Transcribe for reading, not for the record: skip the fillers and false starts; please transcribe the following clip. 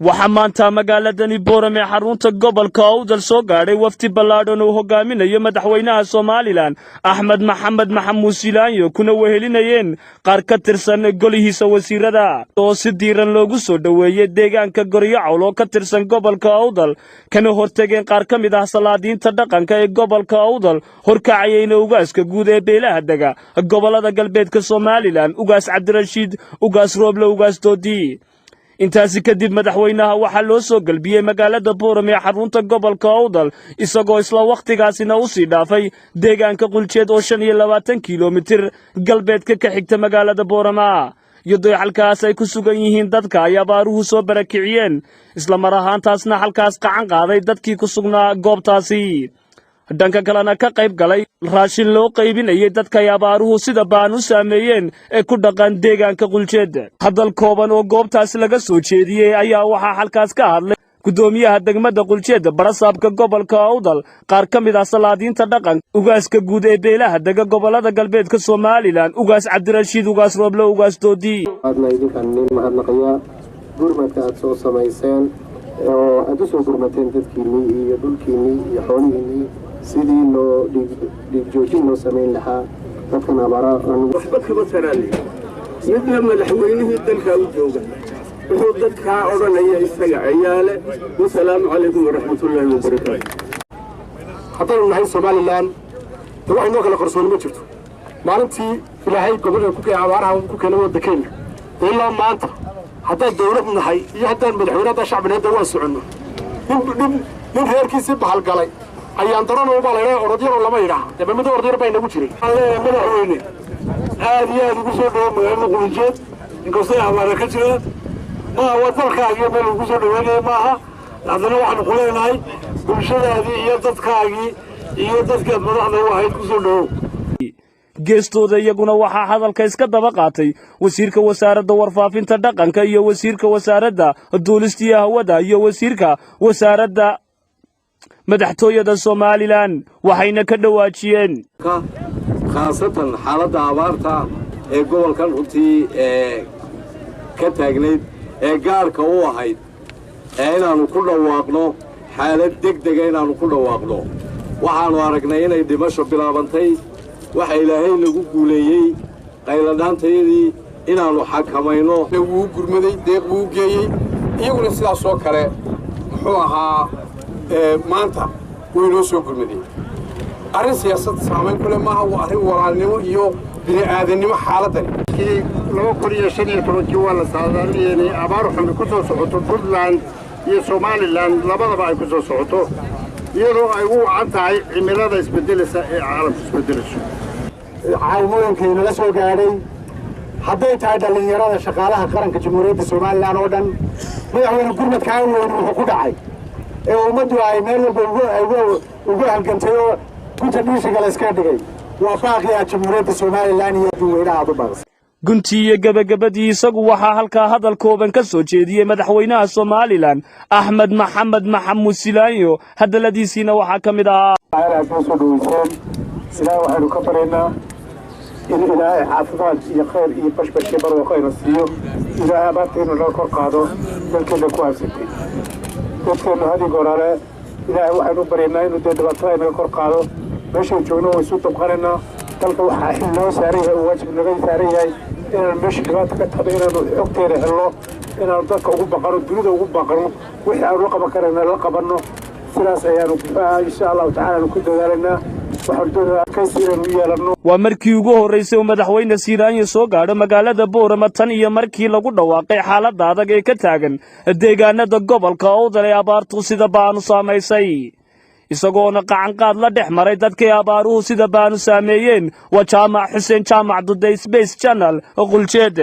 Waxaa maanta magaaladani Boorame, xarunta gobolka Awdal, soo gaadhay wafdi ballaadhan uu hogaaminayo madaxweynaha Somaliland Axmed Maxamed Maxamuud Silaanyo, kuna wehelinayeen qaar ka tirsan golihiisa wasiirada, oo si diiran loogu soo dhoweeyey deegaanka Goryacowl oo ka tirsan gobolka Awdal, kana hortegeen qaar ka mid ah salaadiinta dhaqanka ee gobolka Awdal, horkacayeyna ugaaska guud ee beelaha dega gobolada galbeedka Somaliland, Ugaas Cabdirashiid Ugaas Rooble Ugaas Doodi. Intaasi kadib madaxweynaha waxaa loo soo gelbiyey magaalada Boorame ee xarunta gobolka Awdal, isagoo isla wakhtigaasina u sii dhaafay deegaanka Quljeed oo 25 kilomitir galbeedka ka xigta magaalada Boorama, iyadoo halkaas ay ku sugan yihiin dadka ay abaaruhu soo barakiciyeen, isla mar ahaantaasna halkaas qacan qaaday dadkii ku sugnaa goobtaasi. Dhanka kalena ka qayb galay raashin loo qaybinayay dadka ay abaaruhu sida ba'an u saameeyeen ee ku dhaqan deegaanka Quljeed. Hadal kooban oo goobtaas laga soo jeediyey ayaa waxaa halkaas ka hadlay guddoomiyaha degmada Quljeed, barasaabka gobolka Awdal, qaar ka mid ah salaadiinta dhaqanka, ugaaska guud ee beelaha dega gobolada galbeedka Somaliland, Ugaas Cabdirashiid Ugaas Rooble Ugaas Doodi. Aadna idinkaan nin mahadnaqayaa gurmadka aad soo samayseen oo aad u soo gurmateen dadkiinnii iyo dhulkiinnii iyo xoolihiinnii, sidii loo dhiig joojin loo samayn lahaa dadkan abaara. Waxba kama taraale midna madaxweynihii dalkaa u jooga wuxuu dadkaa odhanaya isaga ciyaale. Wasalaamu calaykum waraxmatullaahi wabarakaatu. Haddaynu nahay Somaliland, de wax inoo kala qarsooni ma jirto. Maalintii Ilaahay gobolka ku keenay abaaraha ku keenay waddankeena ilaa maanta, haddaan dawlad nahay iyo haddaan madaxweyne, haddaan shacbinahay, de waan soconno. Nin reerkiisii bahalgalay ayaan darana baa la yidhaha, orodyaro lama yidhaha, dee mid orodyar baa inagu jiray. Waxaan leeyahay, madaxweyne, aad iyo aad ugu soo dhawo magaalada Quljeed. Inkastoo abaara ka jiraan, maaha waa dalkaagii meel ugu soo dhaweynaya maaha, haddana waxaanu ku leenahay bulshadaadii iyo dadkaagii iyo dadkaad madaxda u ahayd ku soo dhawow. Geestooda iyaguna waxaa hadalka iska daba qaatay wasiirka wasaaradda warfaafinta dhaqanka iyo wasiirka wasaaradda duulista hawada iyo wasiirka wasaaradda madaxtooyada Somaliland, waxayna ka dhawaajiyeen: Khaasatan xaaladda abaarta ee gobolkan runtii ee ka taagnayd ee gaarka u ahayd ee inaannu ku dhawaaqno xaalad deg dega inaannu ku dhawaaqno. Waxaannu aragnay inay dhimasho bilaabantay. Waxa Ilaahay nagu guuleeyey qayladhaantayadii inaannu xakamayno. Wuu gurmaday, deeq wuu geeyey, iyaguna sidaasoo kale muxuu ahaa maanta way noo soo gurmadeen. Arrin siyaasad saamayn ku leh maaha, waa arrin walaalnimo iyo bini'aadannimo xaaladdani. 2015-kii waa la saadaaliyay inay abaar xumi ku soo socoto Puntland iyo Somaliland labadaba ay ku soo socoto, iyadoo ay ugu wacan tahay cimilada isbeddelaysa ee caalamku isbeddelayso. Caawimooyinkii nala soo gaadhay, hadday tahay dhallinyarada shaqaalaha qaranka Jamhuuriyadda Somaliland oo dhan, madaxweyne, gurmadkaa weyn wuxuu ku dhacay ee ummaddu ay meel walba ugu halgantay oo gunta dhiishiga la iskaga dhigay waa baaqii aad Jamhuuriyadda Somaliland iyo adduunweynaha aad u baaqsay. Guntii iyo gebagabadii isagu waxaa halkaa hadal kooban ka soo jeediyey madaxweynaha Somaliland Axmed Maxamed Maxamuud Silaanyo. Hadalladiisiina waxaa ka mid ahaa: Aad noo soo dhaweyseen, Ilaahay waxaynu ka baryaynaa in Ilaahay caafimaad iyo khayr iyo bashbash iyo barwaaqo ayna siiyo, Ilaahay abaartaynu naga kor qaado dalkeenna ku habsatay dadkeennu hadi goraale. Ilaahay waxaynu u baryaynaa inuu dee dhibaatada ay naga kor qaado. Meeshaan joogno way isu dabqanaynaa. Dalka waxaa xil noo saaran yahay oo waajib naga saaran yahay inaanu meesha dhibaata ka tahdo inaanu xogteeda helno, inaanu dadka ugu baqano, dunida ugu baqano, wixii aanu la qaban karayna la qabanno. Sidaas ayaanu insha Allahu tacala aanu ku dadaalaynaa. Waxaanu doonaynaa adkaysi inaynu u yeelanno. Waa markii ugu horraysay uu madaxweyne Siiraanya soo gaadho magaalada Boorama tan iyo markii lagu dhawaaqay xaaladda adag ee ka taagan deegaanada gobolka Awdal ee abaartu sida ba'an u saamaysay, isagoona qacanqaad la dhex maray dadkii abaaruhu sida ba'an u saameeyeen. Waa Jaamac Xuseen Jaamac Duday, Space Channel, Quljeede.